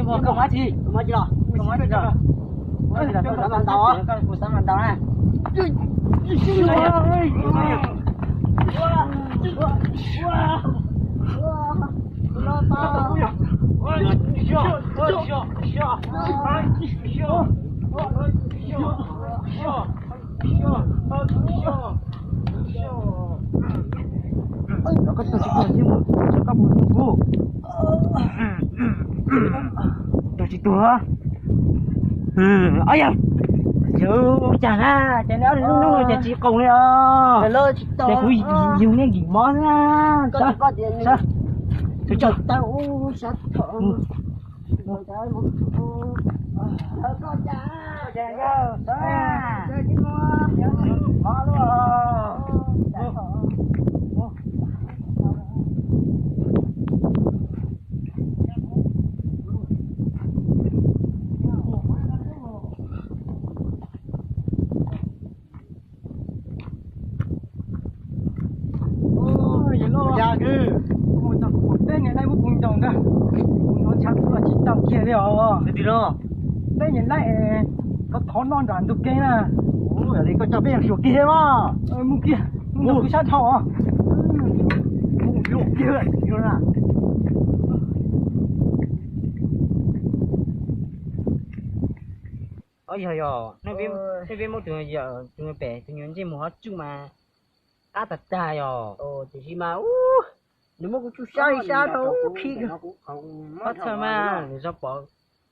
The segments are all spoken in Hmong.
Koj muab tsi, koj muab tsi los, koj muab tsi los. Koj xav mas ntaus, koj xav mas ntaus na. Koj tsis tuag, koj mus, koj mus ua kuv. Koj tsis tuag. Ob yawg, yawg ua cas na, ces neb ob niag lub hnub no ces tsis qoos li os. Ces kuv yug nej nkim mob xwb na. Yog kuv mus txog kuv pom peb niag laij muab kuv ntaus ntag, kuv hnov ntshav kuv los tsis tau kiag li os. Peb niag laij, koj thov noj nram ntug keeb na. Yog li koj coj peb mus xyuas kiag mas. Mus kiag, mus nram kuv sab dhau os. Yog yog, nej peb muab tus, tus pem tus nyuag ntsej muag ho tsuj mas qab tag tag yog. Tiam sis mas nws muab kuv tsuj sab li sab dhau khi. Qab txhawj mas nws zoo pom,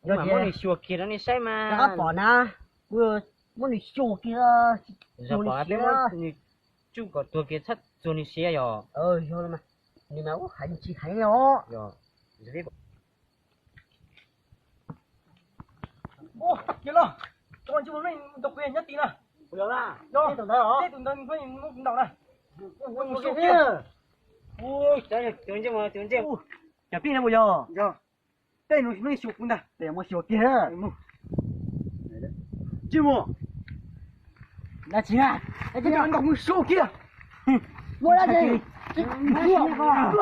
kuv mam muab nws xyuas kiag rau nej saib mas. Qab pom na, kuv muab nws xyuas kiag, zoo pom peb muab nws tsuj kom tuag kiag txhob txuag nws siab yog. Yog mas, nws mas ub heev tsis heev os. Kiag los, tso ntsej muag ntaus kuv nyob tid na. Yog, tej tus ntawd muab kuv ntaus na. Tus ntsej muag, tus ntsej muag. Cov pij no puas yog? Tej no xyuas kuv ntag, tes muab xyuas kiag. Ntsej muag. Dab tsi na? Ntaus kuv xyuas kiag. Muaj dab tsi? Ua tsis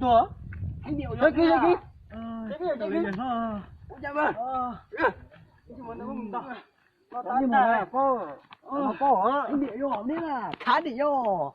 tuag. Ua cas mas? Thab dim yog.